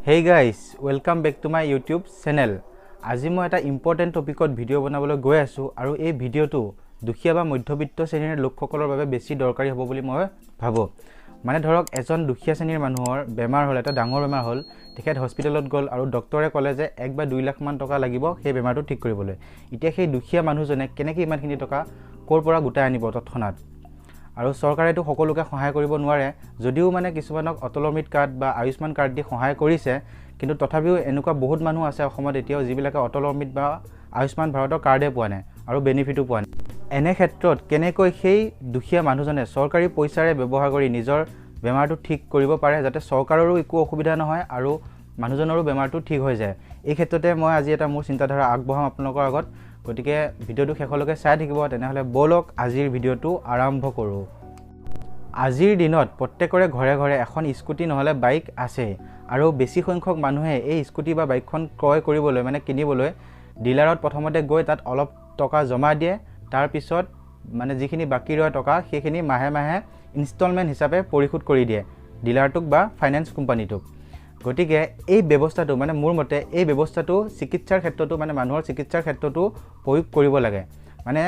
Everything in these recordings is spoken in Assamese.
Hey guys, welcome back to my YouTube channel. আজি মই এটা ইম্পৰ্টেণ্ট টপিকত ভিডিঅ' বনাবলৈ গৈ আছোঁ আৰু এই ভিডিঅ'টো দুখীয়া বা মধ্যবিত্ত শ্ৰেণীৰ লোকসকলৰ বাবে বেছি দৰকাৰী হ'ব বুলি মই ভাবোঁ। মানে ধৰক এজন দুখীয়া শ্ৰেণীৰ মানুহৰ বেমাৰ হ'ল, এটা ডাঙৰ বেমাৰ হ'ল, তেখেত হস্পিটেলত গ'ল আৰু ডক্টৰে ক'লে যে 1 বা 2 লাখমান টকা লাগিব সেই বেমাৰটো ঠিক কৰিবলৈ। এতিয়া সেই দুখীয়া মানুহজনে কেনেকৈ ইমানখিনি টকা ক'ৰ পৰা গোটাই আনিব তৎক্ষণাত? আৰু চৰকাৰেতো সকলোকে সহায় কৰিব নোৱাৰে, যদিও মানে কিছুমানক অটল অমৃত কাৰ্ড বা আয়ুষ্মান কাৰ্ড দি সহায় কৰিছে, কিন্তু তথাপিও এনেকুৱা বহুত মানুহ আছে অসমত এতিয়াও যিবিলাকে অটল অমৃত বা আয়ুষ্মান ভাৰতৰ কাৰ্ডে পোৱা নাই আৰু বেনিফিটো পোৱা নাই। এনে ক্ষেত্ৰত কেনেকৈ সেই দুখীয়া মানুহজনে চৰকাৰী পইচাৰে ব্যৱহাৰ কৰি নিজৰ বেমাৰটো ঠিক কৰিব পাৰে, যাতে চৰকাৰৰো একো অসুবিধা নহয় আৰু মানুহজনৰো বেমাৰটো ঠিক হৈ যায়, এই ক্ষেত্ৰতে মই আজি এটা মোৰ চিন্তাধাৰা আগবঢ়াম আপোনালোকৰ আগত। গতিকে ভিডিঅ'টো শেষলৈকে চাই থাকিব। তেনেহ'লে ব'লক আজিৰ ভিডিঅ'টো আৰম্ভ কৰোঁ। আজিৰ দিনত প্ৰত্যেকৰে ঘৰে ঘৰে এখন স্কুটি নহ'লে বাইক আছে আৰু বেছি সংখ্যক মানুহে এই স্কুটি বা বাইকখন ক্ৰয় কৰিবলৈ মানে কিনিবলৈ ডিলাৰত প্ৰথমতে গৈ তাত অলপ টকা জমা দিয়ে, তাৰপিছত মানে যিখিনি বাকী ৰয় টকা সেইখিনি মাহে মাহে ইনষ্টলমেণ্ট হিচাপে পৰিশোধ কৰি দিয়ে ডিলাৰটোক বা ফাইনেন্স কোম্পানীটোক। গতিকে এই ব্যৱস্থাটো মানে মোৰ মতে এই ব্যৱস্থাটো চিকিৎসাৰ ক্ষেত্ৰতো মানে মানুহৰ চিকিৎসাৰ ক্ষেত্ৰতো প্ৰয়োগ কৰিব লাগে। মানে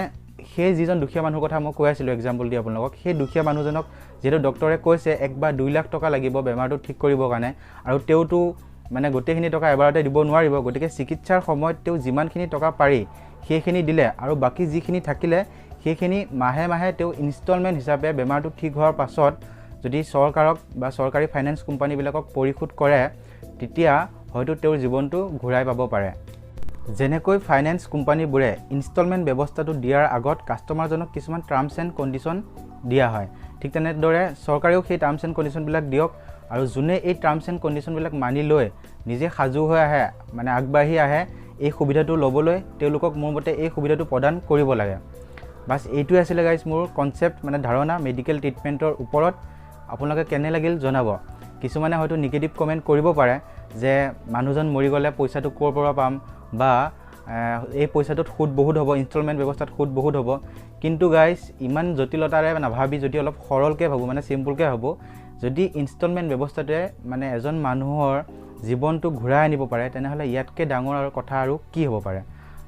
সেই যিজন দুখীয়া মানুহৰ কথা মই কৈ আছিলোঁ এক্সাম্পল দি আপোনালোকক, সেই দুখীয়া মানুহজনক যিহেতু ডক্টৰে কৈছে 1 বা 2 লাখ টকা লাগিব বেমাৰটো ঠিক কৰিবৰ কাৰণে, আৰু তেওঁতো মানে গোটেইখিনি টকা এবাৰতে দিব নোৱাৰিব, গতিকে চিকিৎসাৰ সময়ত তেওঁ যিমানখিনি টকা পাৰি সেইখিনি দিলে আৰু বাকী যিখিনি থাকিলে সেইখিনি মাহে মাহে তেওঁ ইনষ্টলমেণ্ট হিচাপে বেমাৰটো ঠিক হোৱাৰ পাছত যদি চৰকাৰক বা চৰকাৰী ফাইনেন্স কোম্পানীবিলাকক পৰিশোধ কৰে, তেতিয়া হয়তো তেওঁৰ জীৱনটো ঘূৰাই পাব পাৰে। যেনেকৈ ফাইনেন্স কোম্পানীবোৰে ইনষ্টলমেণ্ট ব্যৱস্থাটো দিয়াৰ আগত কাষ্টমাৰজনক কিছুমান টাৰ্মছ এণ্ড কণ্ডিশ্যন দিয়া হয়, ঠিক তেনেদৰে চৰকাৰেও সেই টাৰ্মছ এণ্ড কণ্ডিশ্যনবিলাক দিয়ক আৰু যোনে এই টাৰ্মছ এণ্ড কণ্ডিশ্যনবিলাক মানি লৈ নিজে সাজু হৈ আহে, মানে আগবাঢ়ি আহে এই সুবিধাটো ল'বলৈ, তেওঁলোকক মোৰ মতে এই সুবিধাটো প্ৰদান কৰিব লাগে। বাছ এইটোৱে আছিলে গাইজ মোৰ কনচেপ্ট মানে ধাৰণা মেডিকেল ট্ৰিটমেণ্টৰ ওপৰত। আপোনালোকে কেনে লাগিল জনাব। কিছুমানে হয়তো নিগেটিভ কমেণ্ট কৰিব পাৰে যে মানুহজন মৰি গ'লে পইচাটো ক'ৰ পৰা পাম বা এই পইচাটোত সুদ বহুত হ'ব, ইনষ্টলমেণ্ট ব্যৱস্থাত সুদ বহুত হ'ব। কিন্তু গাইজ ইমান জটিলতাৰে নাভাবি যদি অলপ সৰলকৈ ভাবোঁ, মানে চিম্পুলকৈ ভাবোঁ, যদি ইনষ্টলমেণ্ট ব্যৱস্থাটোৱে মানে এজন মানুহৰ জীৱনটো ঘূৰাই আনিব পাৰে, তেনেহ'লে ইয়াতকৈ ডাঙৰ আৰু কথা আৰু কি হ'ব পাৰে?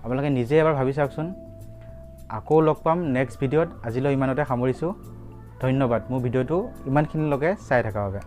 আপোনালোকে নিজে এবাৰ ভাবি চাওকচোন। আকৌ লগ পাম নেক্সট ভিডিঅ'ত। আজিলৈ ইমানতে সামৰিছোঁ। ধন্যবাদ মোৰ ভিডিঅ'টো ইমানখিনিলৈকে চাই থকাৰ বাবে।